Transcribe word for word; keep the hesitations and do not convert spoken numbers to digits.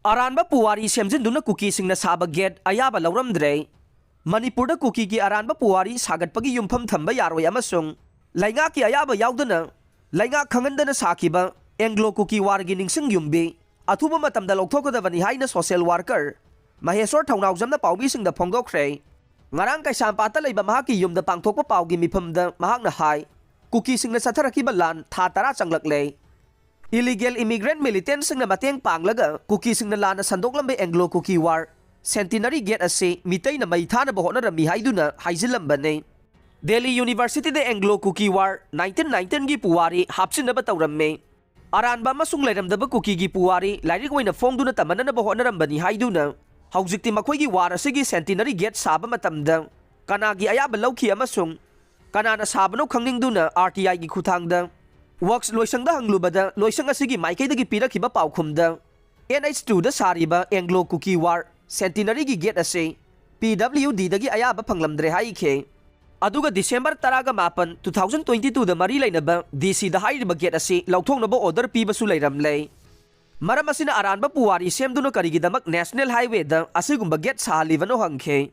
ꯑꯔꯥꯟꯕ ꯄꯨꯋꯥꯔꯤ ꯁꯦꯝꯖꯤꯟꯗꯨꯅ ꯀꯨꯀꯤꯁꯤꯡꯅ ꯁꯥꯕ ꯒꯦꯠ ꯑꯌꯥꯕ ꯂꯧꯔꯝꯗ꯭ꯔꯦ꯫ ꯃꯅꯤꯄꯨꯔꯗ ꯀꯨꯀꯤꯒꯤ ꯑꯔꯥꯟꯕ ꯄꯨꯋꯥꯔꯤ ꯁꯥꯒꯠꯄꯒꯤ ꯌꯨꯝꯐꯝ ꯊꯝꯕ ꯌꯥꯔꯣꯏ ꯑꯃꯁꯨꯡ ꯂꯩꯉꯥꯛꯀꯤ ꯑꯌꯥꯕ ꯌꯥꯎꯗꯅ ꯂꯩꯉꯥꯛ ꯈꯪꯍꯟꯗꯅ ꯁꯥꯈꯤꯕ ꯑꯦꯡꯒ꯭ꯂꯣ ꯀꯨꯀꯤ ꯋꯥꯔꯒꯤ ꯅꯤꯡꯁꯤꯡ ꯌꯨꯝꯕꯤ ꯑꯊꯨꯕ ꯃꯇꯝꯗ ꯂꯧꯊꯣꯛꯀꯗꯕꯅꯤ ꯍꯥꯏꯅ ꯁꯣꯁꯤꯌꯦꯜ ꯋꯥꯔꯀꯔ ꯃꯍꯦꯁꯣꯔ ꯊꯧꯅꯥꯎꯖꯝꯅ ꯄꯥꯎꯃꯤꯁꯤꯡꯗ ꯐꯣꯡꯗꯣꯛꯈ꯭ꯔꯦ꯫ ꯉꯔꯥꯡ ꯀꯩꯁꯥꯝꯄꯥꯠꯇ ꯂꯩꯕ ꯃꯍꯥꯛꯀꯤ ꯌꯨꯝꯗ ꯄꯥꯡꯊꯣꯛꯄ ꯄꯥꯎꯒꯤ ꯃꯤꯐꯝꯗ ꯃꯍꯥꯛꯅ ꯍꯥꯏ, ꯀꯨꯀꯤꯁꯤꯡꯅ ꯆꯠꯊꯔꯛꯈꯤꯕ ꯂꯥꯟ ꯊꯥ ꯇꯔꯥ ꯆꯪꯂꯛꯂꯦ꯫ Illegal immigrant militantꯁꯤꯡꯅ ꯃꯇꯦꯡ ꯄꯥꯡꯂꯒ ꯀꯨꯀꯤꯁꯤꯡꯅ ꯂꯥꯟꯅ ꯁꯟꯗꯣꯛꯂꯝꯕ ꯑꯦꯡꯒ꯭ꯂꯣ ꯀꯨꯀꯤ ꯋꯥꯔ ꯁꯦꯟꯇꯤꯅꯔꯤ ꯒꯦꯠ ꯑꯁꯤ ꯃꯤꯇꯩꯅ ꯃꯩ ꯊꯥꯅꯕ ꯍꯣꯠꯅꯔꯝꯃꯤ ꯍꯥꯏꯗꯨꯅ ꯍꯥꯏꯖꯤꯜꯂꯝꯕꯅꯤ꯫ ꯗꯦꯜꯂꯤ ꯌꯨꯅꯤꯚꯔꯁꯤꯇꯤꯗ ꯑꯦꯡꯒ꯭ꯂꯣ ꯀꯨꯀꯤ ꯋꯥꯔ ꯅꯥꯏꯟꯇꯤꯟ ꯅꯥꯏꯟꯇꯤꯟꯒꯤ ꯄꯨꯋꯥꯔꯤ ꯍꯥꯞꯆꯤꯟꯅꯕ ꯇꯧꯔꯝꯃꯤ꯫ ꯑꯔꯥꯟꯕ ꯑꯃꯁꯨꯡ ꯂꯩꯔꯝꯗꯕ ꯀꯨꯀꯤꯒꯤ ꯄꯨꯋꯥꯔꯤ ꯂꯥꯏꯔꯤꯛ ꯑꯣꯏꯅ ꯐꯣꯡꯗꯨꯅ ꯇꯝꯍꯟꯅꯅꯕ ꯍꯣꯠꯅꯔꯝꯕꯅꯤ ꯍꯥꯏꯗꯨꯅ ꯍꯧꯖꯤꯛꯇꯤ ꯃꯈꯣꯏꯒꯤ ꯋꯥꯔ ꯑꯁꯤꯒꯤ ꯁꯦꯟꯇꯤꯅꯔꯤ ꯒꯦꯠ ꯁꯥꯕ ꯃꯇꯝꯗ ꯀꯅꯥꯒꯤ ꯑꯌꯥꯕ ꯂꯧꯈꯤ ꯑꯃꯁꯨꯡ ꯀꯅꯥꯅ ꯁꯥꯕꯅꯣ ꯈꯪꯅꯤꯡꯗꯨꯅ ꯑꯥꯔ ꯇꯤ ꯑꯥꯏꯒꯤ ꯈꯨꯠꯊꯥꯡꯗ ꯋꯥꯔꯛꯁ ꯂꯣꯏꯁꯪꯗ ꯍꯪꯂꯨꯕꯗ ꯂꯣꯏꯁꯪ ꯑꯁꯤꯒꯤ ꯃꯥꯏꯀꯩꯗꯒꯤ ꯄꯤꯔꯛꯈꯤꯕ ꯄꯥꯎꯈꯨꯝꯗ ꯑꯦꯟ ꯑꯩꯆ ꯇꯨꯗ ꯁꯥꯔꯤꯕ ꯑꯦꯡꯒ꯭ꯂꯣ ꯀꯨꯀꯤ ꯋꯥꯔ ꯁꯦꯟꯇꯤꯅꯔꯤꯒꯤ ꯒꯦꯠ ꯑꯁꯤ ꯄꯤ ꯗꯕ꯭ꯂꯤꯌꯨ ꯗꯤꯗꯒꯤ ꯑꯌꯥꯕ ꯐꯪꯂꯝꯗ꯭ꯔꯦ ꯍꯥꯏꯈꯤ꯫ ꯑꯗꯨꯒ ꯗꯤꯁꯦꯝꯕꯔ ꯇꯔꯥꯒ ꯃꯥꯄꯟ, ꯇꯨ ꯊꯥꯎꯖꯟ ꯇ꯭ꯋꯦꯟꯇꯤ ꯇꯨꯗ ꯃꯔꯤ ꯂꯩꯅꯕ ꯗꯤ ꯁꯤꯗ ꯍꯥꯏꯔꯤꯕ ꯒꯦꯠ ꯑꯁꯤ ꯂꯧꯊꯣꯛꯅꯕ ꯑꯣꯔꯗꯔ ꯄꯤꯕꯁꯨ ꯂꯩꯔꯝꯂꯦ꯫ ꯃꯔꯝ ꯑꯁꯤꯅ ꯑꯔꯥꯟꯕ ꯄꯨꯋꯥꯔꯤ ꯁꯦꯝꯗꯨꯅ ꯀꯔꯤꯒꯤꯗꯃꯛ ꯅꯦꯁꯅꯦꯜ ꯍꯥꯏꯋꯦꯗ ꯑꯁꯤꯒꯨꯝꯕ ꯒꯦꯠ ꯁꯥꯍꯜꯂꯤꯕꯅꯣ ꯍꯪꯈꯤ꯫